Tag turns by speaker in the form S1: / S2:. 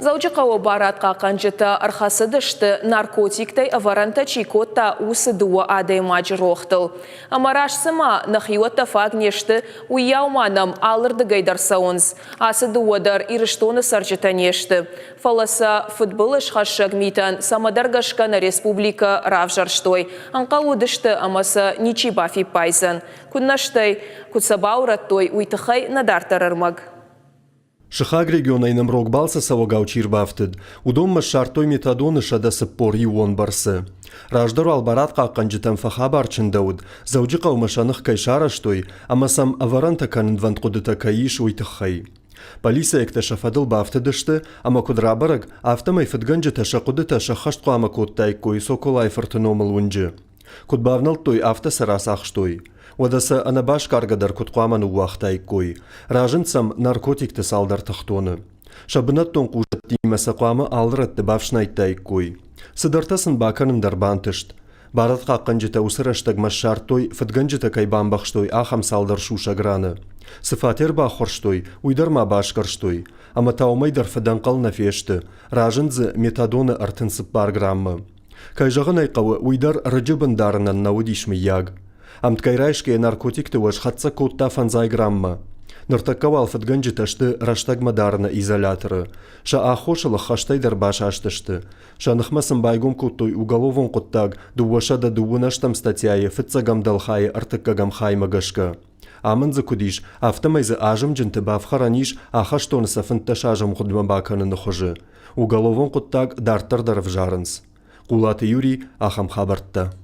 S1: Дзӕуджыхъӕуы барадхъахъхъӕнджытӕ ӕрхӕцыдысты, наркотиктӕй ӕвӕрӕнтӕ чи кодта, уыцы дыууӕ адӕймаджы рохтыл. Ӕмӕ раст цыма нӕхиуӕттӕ фаг не сты, уыйау ма нӕм алырдыгӕй дӕр цӕуынц. Ацы дыууӕ дӕр Ирыстоны цӕрджытӕ не сты. Фӕлӕ сӕ фыдбылызхӕссӕг митӕн цӕмӕдӕр гӕсгӕ нӕ республикӕ равзӕрстой. Ӕнхъӕл уыдысты ӕмӕ сӕ ничи бафиппайдзӕн. Куыннӕ стӕй, куыд сӕ баурӕдтой, уый тыххӕй нӕ дарддӕр ӕрмӕг.
S2: Сыхаг регионӕй нӕм рог балцы цӕуӕгау чи рбафтыд, уыдонмӕ ссардтой метадоны 141-он бӕрцы. Раздӕр уал барадхъахъхъӕнджытӕм фӕхабар чындӕуыд, Дзӕуджыхъӕумӕ сӕ ных кӕй сарӕзтой ӕмӕ сӕм ӕвӕрӕнтӕ кӕнынвӕнд хъуыдытӕ кӕй ис, уый тыххӕй. Полицейӕгтӕ сӕ фӕдыл бафтыдысты ӕмӕ куыд рабӕрӕг, афтӕмӕй фыдгӕнджытӕ сӕ хъуыдытӕ сӕххӕст хъуамӕ кодтаиккой Соколайы фырты номыл уынджы. Куыд бавнӕлдтой, афтӕ сӕ рацахстой. Уӕдӕ сӕ ӕнӕбасгаргӕ дӕр куыд хъуамӕ ныууагътаиккой? Разынд сӕм наркотикты цалдӕр тыхтоны. Сӕ бынӕттон хъусӕттимӕ сӕ хъуамӕ алы рӕтты бафснайдтаиккой. Цыдӕртӕ сын бакӕнын дӕр бантыст. Барадхъахъхъӕнджытӕ уыцы рӕстӕгмӕ ссардтой, фыдгӕнджытӕ кӕй бамбӕхстой, ахӕм цалдӕр сусӕг раны. Цы фатер баххуырстой, уый дӕр ма басгӕрстой. Ӕмӕ та уымӕй дӕр фыдӕнхъӕл нӕ фесты. Разынд дзы метадоны 34 граммы. Кӕй зӕгъын ӕй хъӕуы, уый дӕр рыджы бын дарынӕн нӕ уыдис, мыййаг. Ӕмткӕй райсгӕйӕ наркотикты уӕз хӕццӕ кодта фӕндзай граммӕ. Ныртӕккӕ уал фыдгӕнджытӕ сты рӕстӕгмӕ дарыны изоляторы. Сӕ аххосыл ӕххӕстӕй дӕр басастысты. Сӕ ныхмӕ сын байгом кодтой уголовон хъуыддаг 228 статьяйы фыццӕгӕм дӕлхайы ӕртыккӕгӕм хаймӕ гӕсгӕ. Амынд дзы куыд ис, афтӕмӕй дзы азымджынты бафхӕрӕн ис ахӕстоны сӕ 15 азы ӕмгъуыдмӕ бакӕныны хуызы. Уголовон хъуыддаг дарддӕр дӕр ӕвзарынц. Хъулаты Юрий ахӕм хабӕрттӕ.